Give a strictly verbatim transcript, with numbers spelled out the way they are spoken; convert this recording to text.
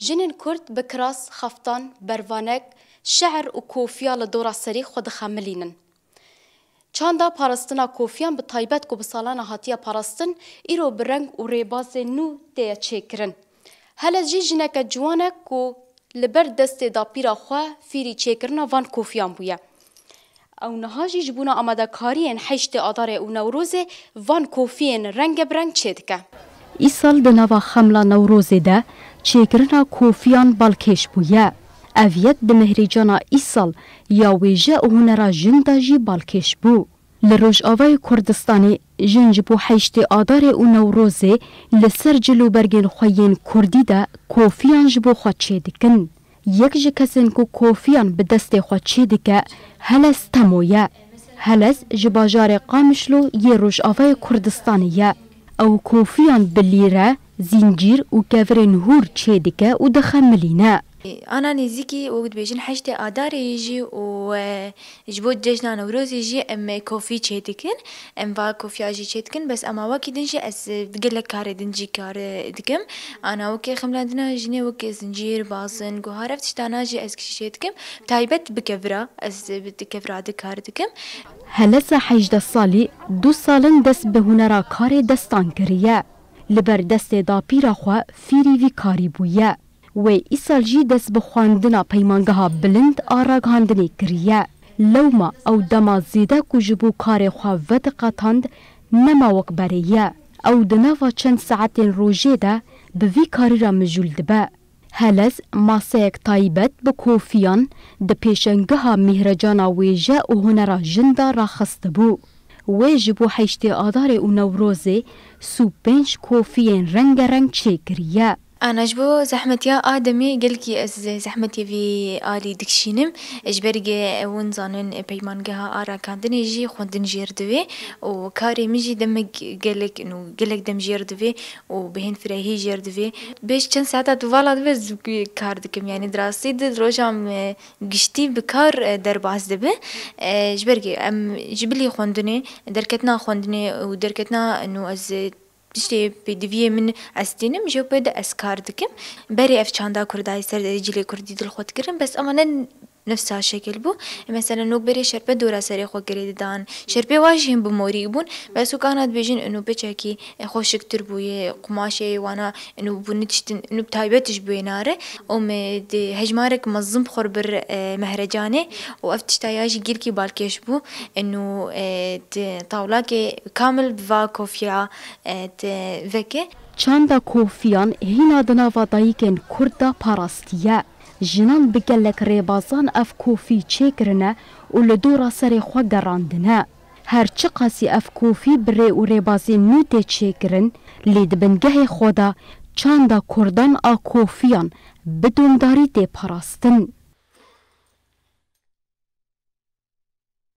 Jinên Kurd bi kiras, xeftan, bervanek, şe'ir û kofiya li dora serî xwe dixemilînin. Çanda parastina kofiyan bi taybet ku bi salana hatiye parastin, îro bi reng û rêbazên nû tê çêkirin. Helez jî jineke ciwan e ku li ber destê dapîra xwe fîrî çêkirina van kofiyan bûye. Ew niha jî ji bona amadekariyên heştê Adarê û Newrozê van kofiyên rengebreng çêdike. Îsal di nava xemla Newrozê de çêkirina kofiyan balkêş bûye. Ev yek di mehrêcana îsal ya wêje û hunera jin de jî balkêş bû. Li Rojavayê Kurdistanê jin ji bo heştê Adarê û Newrozê li ser cil û bergên xwe yên kurdî de kofiyan ji bo xwe çêdikin. Yek ji kesên ku kofiyan bi destê xwe çêdike, Helez Temo ye. Helez ji bajarê Qamişlo yê Rojavayê Kurdistanê ye. Ew kofiyan bi lîre, zîncîr û kevirên hûr çêdike û dixemilîne. Ana nêzîkî wek dibêjin heştê Adarê jî û, e, ji bo cejna Newrozê jî em kofî çêdikin. Em va kofiya jî çêdikin, bes ema wekî din jî ez, e, gelek karê din jî kar, e, dikim. Ana wekî xemlandina jinê wekî zincîr, bazin, guhar, ev tiştana jî ez kişî çêdikim. Taybet bi kevira, ez, e, bi kevira de kar dikim. Heleza hejdeh salî du sal in dest bi hunera karê destan kiriye. Li ber destê dapîra xwe fîrî vî karî bûye. Wê îsal jî dest bi xwendina peymangeha bilind a ragihandinê kiriye. Lewma ew dema zêde ku ji bo karê xwe vediqetand, nema wek berê ye. Ew di nava çend saetên rojê de bi vî karî re mijûl dibe. Helez maseyek taybet bi kofiyan di pêşengeha mîhrecana wêje û hunera jin de raxistibû. Wê ji bo heştê Adarê û Newrozê sî û pênc kofiyên rengereng çêkiriye. Ana ji bo zehmetiya a demê gelkî ez zehmetê vî alî dikişînim. Ji ber ge hûn zanin, peymangeha a rakandinê jî xwendin jêr divê û karê min jî demek gelek, nû gelek dem jêr divê û bi hên firehî jêr divê. Bêj çend saeta tu vala dibe ez kar dikim. Yanî di rastî di roja me giştî bi kar, e, derbas dibe. E, ji ber ge em ji bilî xwendinê, derketina xwendinê û derketina nû ez, e, tiştê pêdiviyê min ez tînim, ji pê de ez kar dikim. Berê ev çanda kurdayê ser cilê kurdî dil xwe dikirin, bes ema ne nifsa şekil bû. Mesela nok berê şerpe dora serê xwe girê didan. Şerpê wa jî hin bi morî bûn. Bes û kana dibêjin ino piçekî, e, xweşiktir bûye, qumaşê wana ino bûne tiştin ino taybet ji bo wê nare. Û me di hejmarek mezin xwe bir, e, mehrecanê û ev tişta ya jî gelkî balkêş bû. Ino, e, di tawlakê kamil bi va kofiya, e, di veke. Çanda kofiyan hîna di nava dayikên kurd de parastiye. Jinan bi gelek rêbazan ev kofî çêkirine û li dora serê xwe gerandine. Her çiqasî ev kofî bi rê û rêbazên nû tê çêkirin, lê di bingehê xwe de çanda kurdan a kofiyan bi domdarî tê parastin.